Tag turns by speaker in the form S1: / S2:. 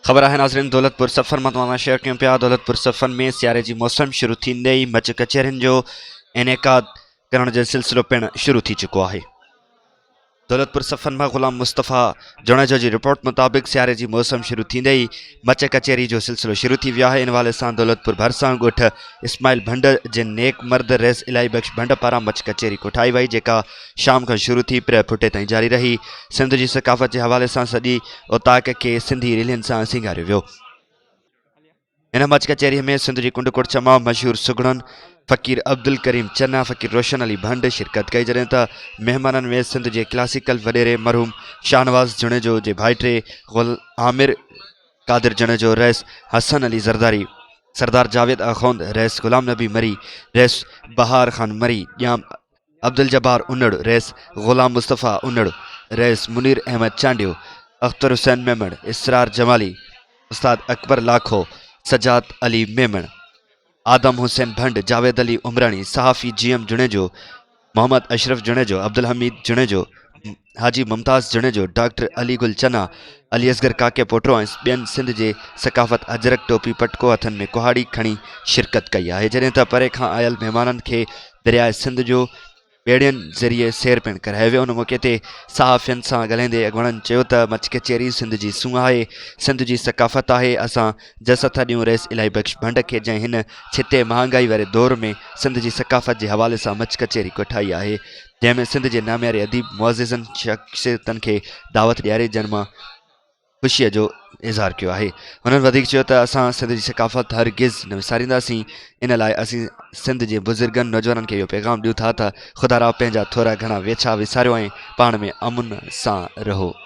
S1: خبر آهي ناظرين دولتپور صفن مان توهان سان شيئر ڪيون پيا دولتپور صفن ۾ سياري جي موسم شروع ٿيندي ئي مچ ڪچهرين جو انعقاد ڪرڻ جو سلسلو پڻ شروع ٿي چڪو آهي دولتپور صفن مان غلام مصطفيٰ جوڻيجو جي رپورٽ مطابق سياري جي موسم شروع ٿيندي ئي مچ ڪچهري جو سلسلو شروع ٿي ويو آهي ان حوالي سان دولتپور ڀرسان ڳوٺ اسماعيل ڀنڊ جي نيڪ مرد رئيس الاهي بخش ڀنڊ پاران مچ ڪچهري ڪوٺائي وئي جيڪا شام کان شروع ٿي پرهه ڦٽي تائين جاري رهي. سنڌ جي ثقافت جي حوالي سان سڄي اوطاق کي سنڌي ريلين سان سينگاريو ويو. هن مچ ڪچهريء ۾ سنڌ جي ڪنڊ ڪڙڇ مان مشهور سگهڙن فقير عبدالڪريم چنا، فقير روشن علي ڀنڊ شرڪت ڪئي جڏهن ته مهمانن ۾ سنڌ جي ڪلاسيڪل وڏيري مرحوم شاهنواز جوڻيجو جي ڀائٽي غل عامر قادر جوڻيجو، رئيس حسن علي زرداري، سردار جاويد آخوند، رئيس غلام نبي مري، رئيس بهار خان مري، ڄام عبدالجبار انڙ، رئيس غلام مصطفيٰ انڙ، رئيس منير احمد چانڊيو، اختر حسين ميمڻ، اسرار جمالي، استاد اڪبر لاکو، سجاد علي ميمڻ، آدم حسين ڀنڊ، جاويد علي عمراڻي، صحافي جي ايم جوڻيجو، محمد اشرف جوڻيجو، عبدالحميد جوڻيجو، حاجي ممتاز جوڻيجو، ڊاڪٽر علي گل چنا، علي اصغر ڪاڪي پوٽو ۽ ٻين سنڌ جي ثقافت اجرڪ ٽوپي پٽڪو هٿن ۾ ڪهاڙي کڻي شرڪت ڪئي آهي جڏهن ته پري کان آيل مهمانن کي درياء سنڌ جو ٻيڙين ذريعي سير پڻ ڪرايو ويو ان موقعي تي صحافين سان ڳالهائيندي اڳواڻن چيو ته مچ ڪچهري سنڌ جي سونهن آهي سنڌ جي ثقافت آهي اسان جس ٿا ڏيون رئيس الاهي بخش ڀنڊ کي جنهن هن ڇتي مهانگائي واري دور ۾ سنڌ جي ثقافت جي حوالي سان مچ ڪچهري ڪوٺائي آهي جنهن ۾ سنڌ جي نامياري اديب معززن شخصيتن کي دعوت ڏياري جن مان خوشيء جو اظهار ڪيو آهي. هنن وڌيڪ چيو ته اسان سنڌ جي ثقافت هر گز نه وسارينداسين ان لاء اسين سنڌ جي بزرگن نوجوانن کي اهو پيغام ڏيون ٿا ته خدارا پنهنجا ٿورا گهڻا ويڇا وساريو ۽ پاڻ ۾ امن سان رهو.